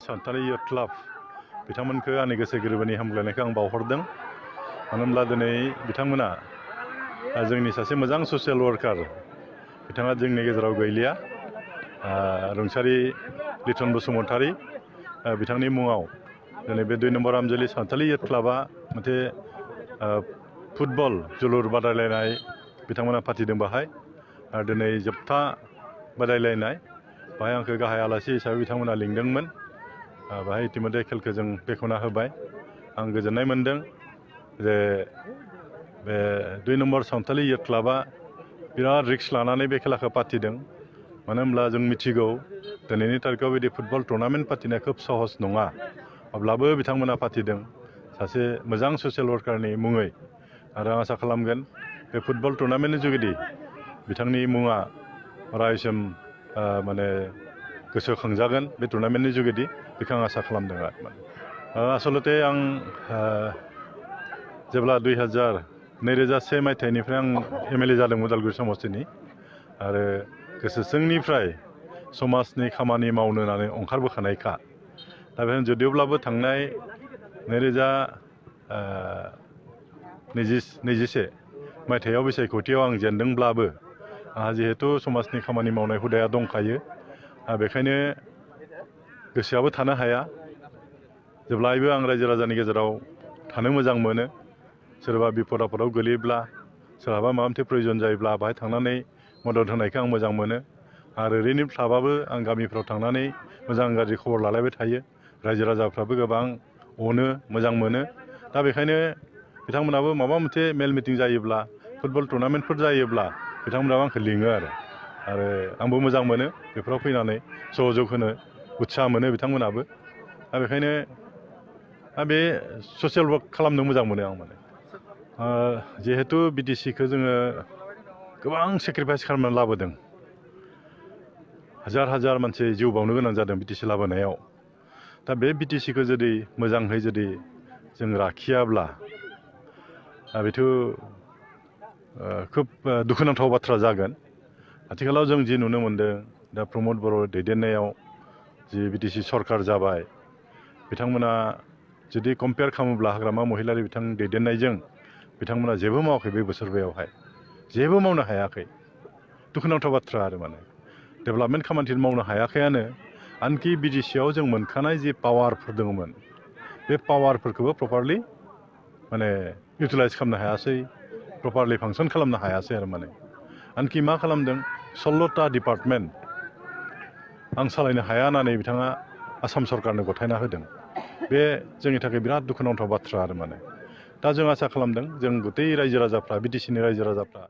सानथालि youth club बिथांमोनखौ आंनि गोसो गोरबोनि हामग्लायनायखौ आं बावहरदों। मानो होनब्ला दिनै बिथांमोना जोंनि सासे मोजां ससियेल वार्कार बिथाङा जोंनि गेजेराव गैलिया। रुंसारि लिटन बसुमतारी बिथांनि मुङाव दिनै बे 2 नम्बर आमजोलि सानथालि इयुथ क्लाबा मोनसे फुटबल जोलुर बादायलायनाय बिथांमोना फाथिदों बाहाय। आरो दिनै जोबथा बादायलायनाय बाहाय आंखौ गाहाय आलासि हिसाबै बिथांमोना लिंदोंमोन। बाहाय इतिमध्य खेलखौ जों बेखेवना होबाय। आं गोजोननाय मोन्दों जे बे 2 नम्बर सानथालि इयुथ क्लाबा बिराद रिक्स लानानै बे खेलाखौ फाथिदों। मानो होनब्ला जों मिथिगौ दिनैनि तारिखाव बिदि फुटबल टुर्नामेन्ट फाथिनाया खोब सहज नङा। अब्लाबो बिथांमोना फाथिदों सासे मोजां ससियेल वार्कारनि मुङै। आरो आं आसा खालामगोन बे फुटबल टुर्नामेन्टनि जुगिदि बिथांनि मुङा अरायसम माने गोसोखांजागोन बे टुर्नामेन्टनि जुगिदि बेखौ आं आसा खालामदों आरो। आसलते आं जेब्ला 2001 मायथाइनिफ्राय आं MLA जादोंमोन उदालगुरि समस्तिनि। आरो गोसो सिंनिफ्राय समाजनि खामानि मावनो होननानै ओंखारबोखानायखा। दा बेखायनो जुदिब्लाबो थांनाय 2021 मायथाइयाव बे सायख'थियाव आं जेनदोंब्लाबो आंहा जिहेतु समाजनि खामानि मावनाय हुदाया दंखायो। बेखायनो गोसोआबो थानो हाया। जेब्लायबो आं रायजो राजानि गेजेराव थानो मोजां मोनो। सोरबा बिपद आफदाव गोलैयोब्ला सोरहाबा माबा मोनसे प्रयजन जायोब्ला बाहाय थांनानै मदद होनायखौ आं मोजां मोनो। आरो ओरैनो थाबाबो आं गामिफ्राव थांनानै मोजां गाज्रि खबर लालायबाय थायो। रायजो राजाफ्राबो गोबां अनो मोजां मोनो। दा बेखायनो बिथांमोनाबो माबा मोनसे मेल मिटिं जायोब्ला फुटबल टुर्नामेन्टफोर जायोब्ला बिथांमोनाबो आंखौ लिङो आरो आंबो मोजां मोनो बेफोराव फैनानै सहयोग होनो उत्साह मोनो बिथांमोनाबो। दा बेखायनो बे ससियेल वार्क खालामनो मोजां मोनो आं माने। जिहेतु BTCखौ जोङो गोबां सेक्रिफाइस खालामनानै लाबोदों। हाजार मानसि जिउ बावनो गोनां जादों BTC लाबोनायाव। दा बे BTCखौ जुदि मोजाङै जुदि जों लाखियाब्ला बेथ' खोब दुखुनांथाव बाथ्रा जागोन। आथिखालाव जों जि नुनो मोन्दों दा प्रमद बर' दैदेननायाव जि BTC सरकार जाबाय बिथांमोना जुदि कम्पेयार खालामोब्ला हाग्रामा महिलारि बिथां दैदेननायजों बिथांमोना जेबो मावाखै बे बोसोरबायावहाय जेबो मावनो हायाखै। दुखुनांथाव बाथ्रा आरो माने डेभेलपमेन्ट खामानि मावनो हायाखैआनो। आनखि BTCआव जों मोनखानाय जि पावारफोर दङमोन बे पावारफोरखौबो प्रपारलि माने इउटिलाइज खालामनो हायासै। प्रपारलि फांसन खालामनो हायासै आरो माने। आनखि मा खालामदों 16टा डिपार्टमेन्ट आं सालायनो हाया होननानै बिथाङा आसाम सरकारनो गथायना होदों। बे जोंनि थाखाय बिराद दुखुनांथाव बाथ्रा आरो माने। दा जों आसा खालामदों जों गथै रायजो राजाफ्रा BTCनि रायजो राजाफ्रा